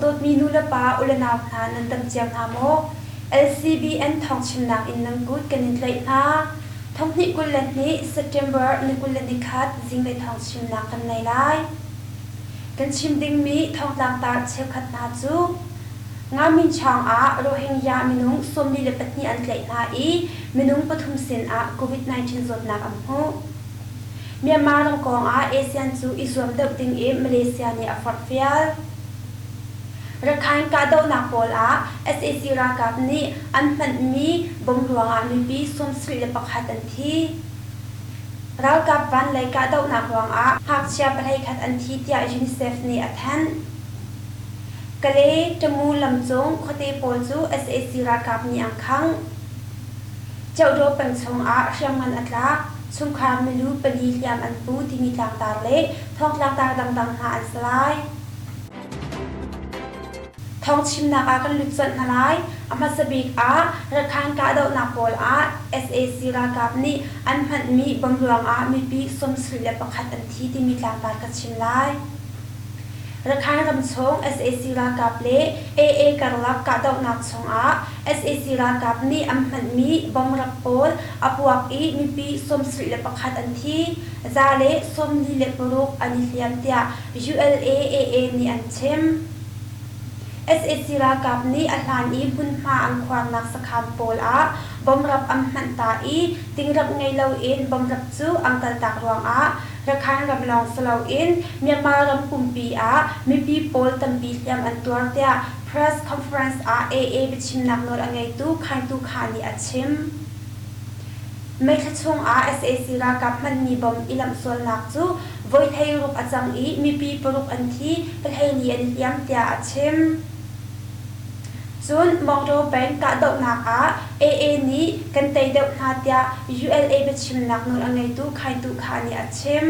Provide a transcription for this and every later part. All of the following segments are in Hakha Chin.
Dawtmi nu le pa, u le nau hna nan dam cio hna maw? LCBN thawngchimnak in nan kut kan in tlaih hna. Thonghnih 22 September ni 21 zinglei thawngchimnak kan nei lai. Kan chim dingmi thawngtlangtar cheukhat hna cu Ngaminchawng ah Rohingya minung 42 an tlaih hna i minung pathum sin ah COVID-19 zawtnak an hmuh. Myanmar ram kong ah ASEAN cu i zuam deuh ding in Malaysia nih a forhfial. Rakhine kahdohnak pawl ah sac ralkap nih an hmanhmi bom ruangah mipi 71 an thi. Ralkap vanlei kahdohnak ruangah ngakchia 11 an thi tiah UNICEF nih a thanh. Kalay Tamu lamcung khuate pawl cu sac ralkap nih an khangh. Ceuhdaw peng chungah hriamngan a tlak, chungkhar milu pali hliam an pu timi tlangtar le thawngtlangtar dangdang hna an si lai. Thawngchimnak ah kan lut colh hna lai. A hmasa bik ah Rakhine kahdohnak pawl ah sac ralkap nih an hmanhmi bom ruangah mipi 71 an thi timi tlangtar ka chim lai. Rakhine ramchung sac ralkap le AA karlak kahdohnak chungah sac ralkap nih an hmanhmi bomrap pawl a puak i mipi 71 an thi, 146 an i hliam tiah ULA-AA nih an chim. Sac ralkap nih a hlan i hmunhma an khuarnak sakhan pawl ah bomrap an hmanh ta i tingrap ngei loin bomrap cu an kaltak ruangah Rakhine ram lawng si loin Myanmar ram pumpi ah mipi pawl tampi hliam an tuar tiah press conference ah AA biachimnak nawl a ngeitu Khaing Tu Kha nih a chim. May thla chung ah sac ralkap hmanmi bom i lamhsualnak cu voi 16 a cang i mipi paruk an thi, 14 an i hliam tiah a chim. Cun Maungdaw peng kahdohnak ah AA nih kan tei deuh hna tiah ULA biachimnak nawl a ngeitu Khaing Tu Kha nih a chim.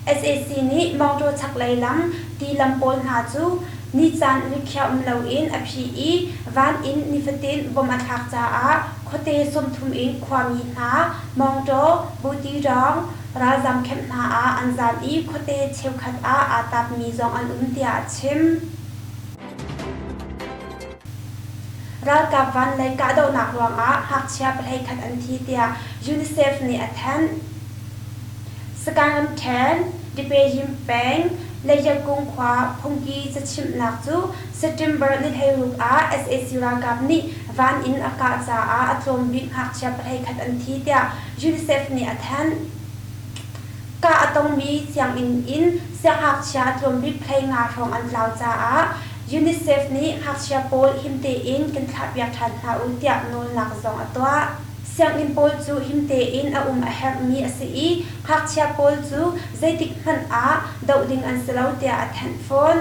Sac nih Maungdaw chaklei lam ti lam pawl hna cu nicaan rikhiah um loin a phih i van in nifatin bom a thlak caah khuate 30 in khuami hna Maungdaw, Butidawng ralzam camp hna ah an zaam i khuate cheukhat ah aa tapmi zong an um tiah a chim. Ralkap vanlei kahdohnak ruangah ngakchia 11 an thi tiah UNICEF nih a thanh. Sagaing ramṭhen, Dipayim peng, Leiyakung khua phungki cachimhnak cu September ni 16 ah sac ralkap nih van in a kah caah a tlawm bik ngakchia 11 an thi tiah UNICEF nih a thanh. Kah a tongmi sianginn in siangngakchia a tlawm bik 15 hrawng an tlau caah UNICEF nih ngakchia pawl him tein kan thlahpiak ṭhan hna u tiah nawlnak zong a tuah. Sianginn pawl cu him tein a um a herhmi a si i ngakchia pawl cu zeitik hmanh ah doh ding an si lo tiah a thanh fawn.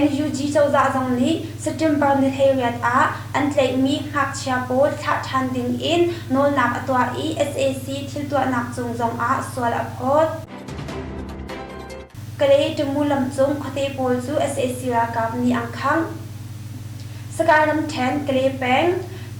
NUG cozah zong nih September ni 18 ah an tlaihmi ngakchia pawl thlah ṭhan ding in nawlnak a tuah i sac thil tuahnak cung zong ah sual a phawt. Kalay Tamu lamcung khuate pawl cu sac ralkap nih an khangh. Sagaing ramṭhen Kalay peng,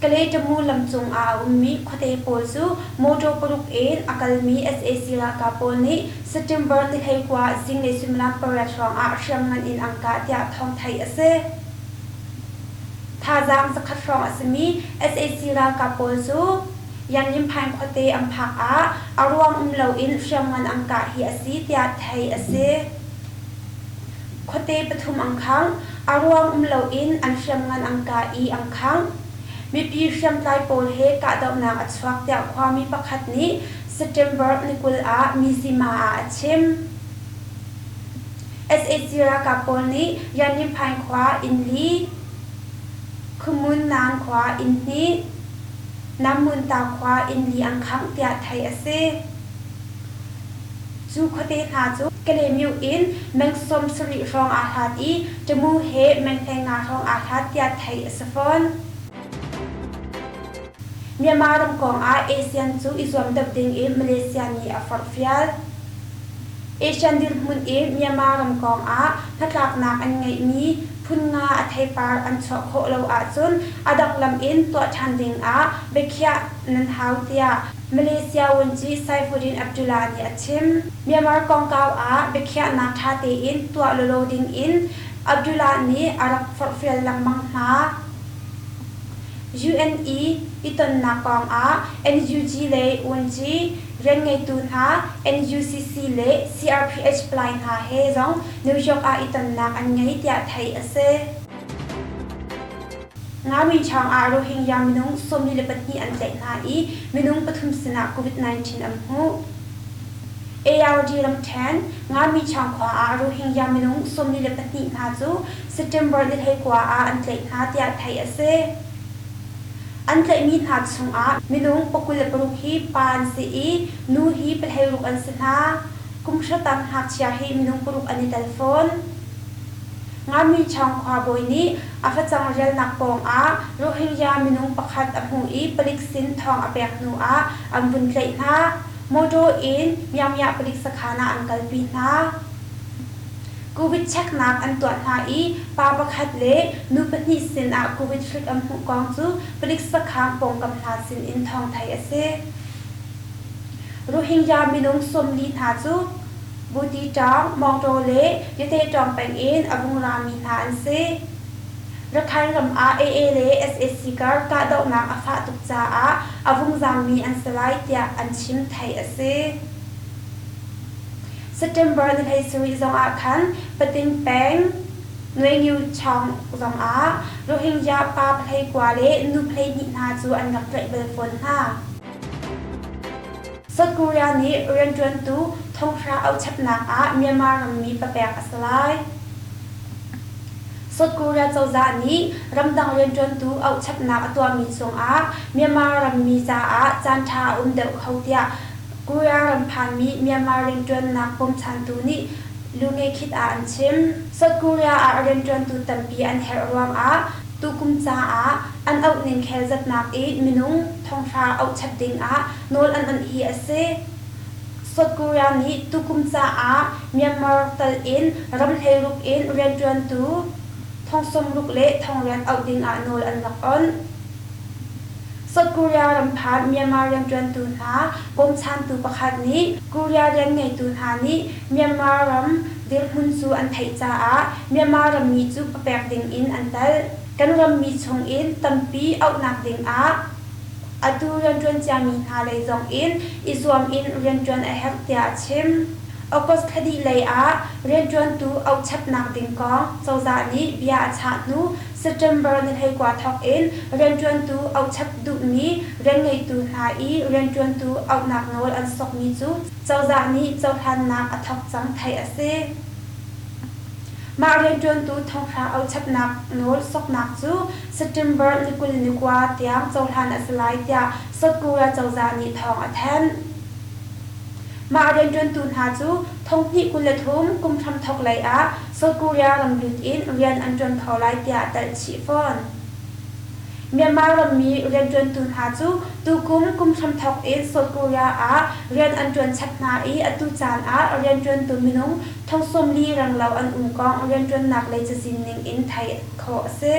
Kalay Tamu lamcung ah a ummi khuate pawl cu motor paruk in a kalmi sac ralkap pawl nih September ni 19 zinglei suimilam pariat hrawngah hriamngan in an kah tiah thawng theih a si. Thazaang zakhat hrawng a simi sac ralkap pawl cu Yanlimphaing khuate an phak ah a ruang um loin hriamngan an kah hi a si tiah theih a si. Khuate pathum an khangh, a ruang um loin an hriamngan an kah i an khangh. Mipi hriamtlai pawl he kahdohnak a chuak tiah khuami pakhat nih September ni 20 ah Mizzima ah a chim. Sac ralkap pawl nih Yanlimphaing khua inn li, Khumun Nang khua inn hnih, Nammunta khua inn li an khangh tiah theih a si. Cu khuate hna cu Kalaymyo in meng 70 hrawng aa hlat i Tamu he meng 15 hrawng aa hlat tiah theih a si fawn. Myanmar ram kong ah ASEAN cu i zuam deuh ding in Malaysia nih a forhfial. ASEAN dirhmun in Myanmar ram kong ah hnatlaknak an ngeihmi phun nga a theipar an chuah khawh lo ahcun a dang lam in tuah ṭhan ding ah biakhiah nan hau tiah Malaysia Vuanci Saifuddin Abdullah nih a chim. Myanmar kongkau ah biakhiahnak ṭha tein tuah lawlaw ding in Abdullah nih a rak forhfial lengmang hna. UN i i tonnak kongah NUG le UNG rianngeitu hna, NUCC le CRPH palai hna he zong New York ah i tonnak an ngei tiah theih a si. Ngami changah Rohingya minung 42 an tlaih hna i minung pathum sinah COVID-19 an hmuh. ARD ramṭhen Ngami Chang khua ah Rohingya minung 42 hna cu September ni 19 ah an tlaih hna tiah theih a si. An tlaihmi hna chungah minung 26 hi pa an si i nu hi 16 an si hna. Kum hra tang ngakchia hi minung paruk an i tel fawn. Ngami Chawng khuabawi nih a facang rialnak pawngah Rohingya minung pakhat a hmuh i palik sin thawng a pek hnu ah an vun tlaih hna. Motor in Myanmyah palik sakhan ah an kalpi hna. Covid cheknak an tuah hna i pa pakhat le nu pahnih sin ah Covid hrik an hmuh kong cu palik sakhan pawngkam hna sin in thawng theih a si. Rohingya minung 40 hna cu Butiṭawng, Mawngtaw le Yateṭawng peng in a vung rami hna an si. Rakhine ram ah AA le sac kar kahdohnak a fah tuk caah a vung zaammi an si lai tiah an chim theih a si. September ni 17 zong ah khan Pating peng Nuengiu Chaung zong ah Rohingya pa 19 le nu 12 hna cu an rak tlaih bal fawn hna. South Korea nih rianṭuantu thonghra auhchapnak ah Myanmar rammi papek a si lai. South Korea cozah nih ramdang rianṭuantu auhchapnak a tuahmi cungah Myanmar rammi caah caanṭha a um deuh kho tiah Korea ram phanmi Myanmar rianṭuannak bawmchantu nih Lungekhit ah an chim. South Korea ah rianṭuantu tampi an herh ruangah tukum caah an auhning khel zatnak i minung thonghra auhchap dingah nawl an onh hi a si. South Korea nih tukum caah Myanmar tal in ram 16 in rianṭuantu thong 60 le thong riat auh dingah nawl an rak onh. South Korea ram phan Myanmar rianṭuantu hna bawmchantu pakhat nih Korea rianngeitu hna nih Myanmar ram dirhmun cu an theih caah Myanmar rammi cu papek dingin an telh. Kan rammi chungin tampi auhnak dingah atu rianṭuan ciami hna lei zongin i zuam in rianṭuan a herh tiah a chim. August thla dih lei ah rianṭuantu auhchapnak ding kong cozah nih bia a chah hnu September ni 19 thawk in rianṭuantu auhchap duhmi rianngeitu hna i rianṭuantu auhnak nawl an sokmi cu cozah nih cohlannak a thawk cang theih a si. Mah rianṭuantu thonghra auhchapnak nawl soknak cu September ni 29 tiang cohlan a si lai tiah South Korea cozah nih thawng a thanh. Mah rianṭuantu hna cu 2023 kum hramthawk lei ah South Korea ram lut in rian an ṭuan kho lai tiah a telh chih fawn. Myanmar rammi rianṭuantu hna cu tukum kum hramthawk in South Korea ah rian an ṭuan chap hna i atu caan ah rianṭuantu minung thong 40 renglo an um kong rianṭuannak lei cazin ning in theih khawh a si.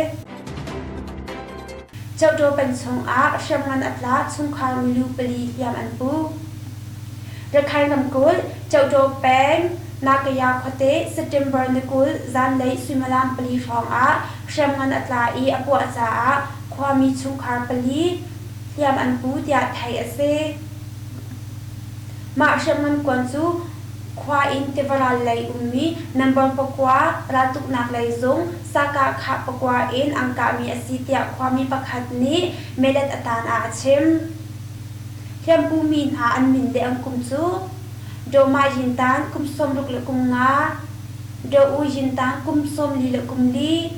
Kyoto peng chungah hriamngan a tla chungkhar milu pali hliam an pu. Rakhine ramkulh, Kyoto peng, Nakaya khuate September ni 20 zanlei suimilam pali hrawng ah hriamngan a tla i a puah caah khuami chungkhar pali hliam an pu tiah theih a si. Mah hriamngan kuan cu khua in tiva ral lei ummi number pakua raltuknak lei zung sakah khah pakua in an kahmi a si tiah khuami pakhat nih melet a tan ah a chim. Hliampumi hna an min le an kum cu Dawma Yintan kum 65, Daw U Yintan kum 44,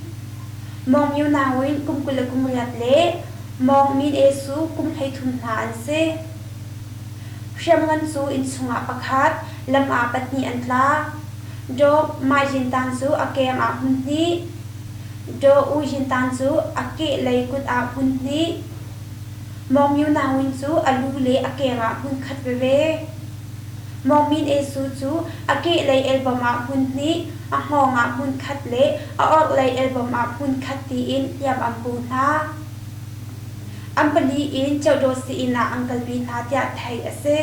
Mong Myo Naung Win kum 28 le Mong Min E Su kum 33 hna an si. Hriamngan cu innchung ah pakhat, lam ah pahnih an tla. Daw Ma Yintan cu a keng ah hmun hnih, Daw U Yintan cu a kehlei kut ah hmun hnih, Mong Myo Naung cu a lu le a keng ah hmun khat veve. Mong Min E Su cu a kehlei elbawm ah hmun hnih, a hngawng ah hmun khat le a orhlei elbawm ah hmun khat tiin hliam an pu hna. An pali in Kyoto sii-inn ah an kalpi hna tiah theih a si.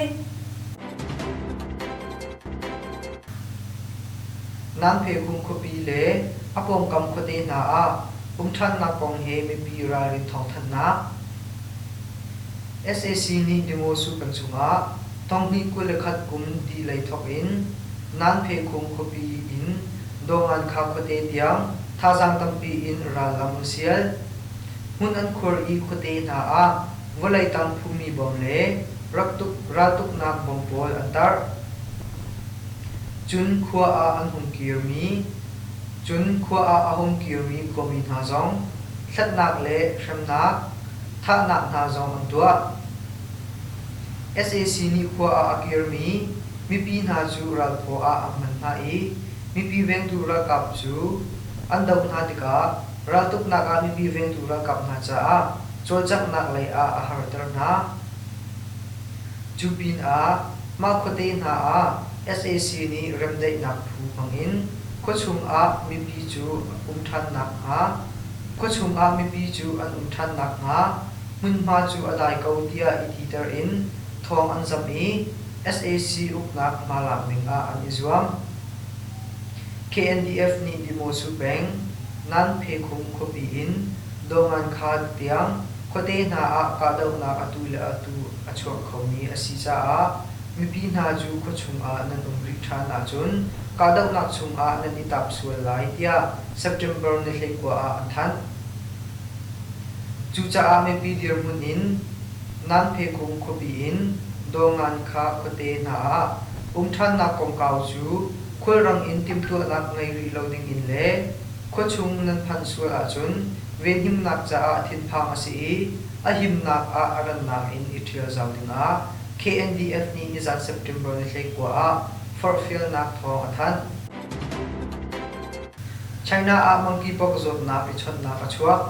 Nangphekhung khuapi le a pawngkam khuate hna ah umṭhannak kong he mipi ralrin thawngthanhnak. Sac nih Demosu peng chungah 2021 kum dihlei thawk in Nanphekhung khuapi in Dawngankha khuate tiang thazaang tampi in rallam an sial. Hmun an khuar i khuate hna ah vawlei tang phummi bom le raltuknak bom pawl an tarh. Cun khua ah an hung kirmi cun khua ah a hung kirmi khuami hna zong hlatnak le hremnak, thahnak hna zong an tuah. Sac nih khua ah a kirmi mipi hna cu ralphaw ah a hman hna i mipi vengtu ralkap cu an doh hna tikah raltuknak ah mipi vengtu ralkap hna caah cawlcanghnak lei ah a harter hna. Cu pinah mah khuate hna ah sac nih remdaihnak phu hmangin khuachung ah mipi cu um ṭhan nakhnga khuachung ah mipi cu an um ṭhan nakhnga hmunhma cu a dai ko tiah i titer in thawng an zamh i sac uknak hmalak ning ah an i zuam. KNDF nih Demosu peng Nanphekhung khuapi in Dawngankha tiang khuate hna ah kahdohnak atu le atu a chuak khomi a si caah mipi hna cu khuachung ah nan um rih ṭhan ahcun kahdohnak chungah nan i tap sual lai tiah September ni 19 ah an thanh. Cucaah mipi dirhmun in Nanphekhung khuapi in Dawngankha khuate hna ah um ṭhannak kongkau cu khulrang in timhtuahnak ngei rih lo dingin le khuachung nan phanh sual ahcun venhimnak caah thinphang a si i a himnak ah a rannak in i ṭhial zau dingah KNDF nih nizan September ni 19 ah forhfialnak thawng a thanh. China ah monkeypox zawtnak i chawnhnak a chuak.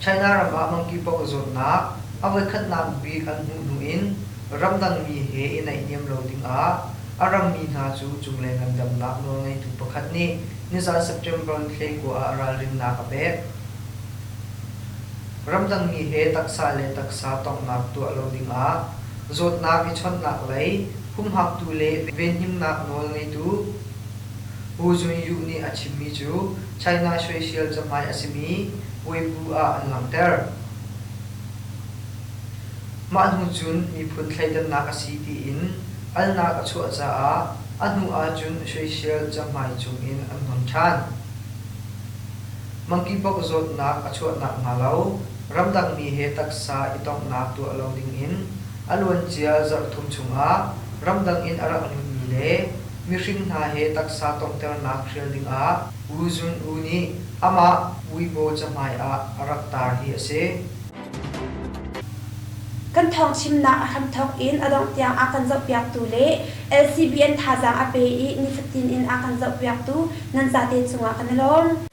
China ram ah monkeypox zawtnak a voikhatnak bik an hmuh hnu in ramdangmi he i naihniam lo dingah a rammi hna cu cunglei ngandamnak nawlngeitu pakhat nih nizan September 19 ah ralrinnak a pek. Ramdangmi he taksa le taksa tonghnak tuah lo dingah zawtnak i chawnhnak lei humhaktu le venhimnak nawl ngeitu Hu Junyu nih a chimmi cu China soisel cahmai a simi Weibo ah an langhter. Mah hnu cun miphun thleidannak a si tiin alnak a chuah caah a hnu ahcun soisel cahmai cungin an hnon ṭhan. Monkeypox zawtnak a chuah nakhnga lo ramdangmi he taksa i tonghnak tuah lo dingin a luancia zarhthum chungah ramdang in a rak lutmi le mihring hna he taksa tonghternak hrial dingah Wu Zun-u nih amah Weibo cahmai ah a rak tar hi a si. Kan thawngchimnak a hramthawk in a dongh tiang a kan zohpiaktu le LCBN thazaang a pe i nifatin in a kan zohpiaktu nan zate cungah kan i lawm.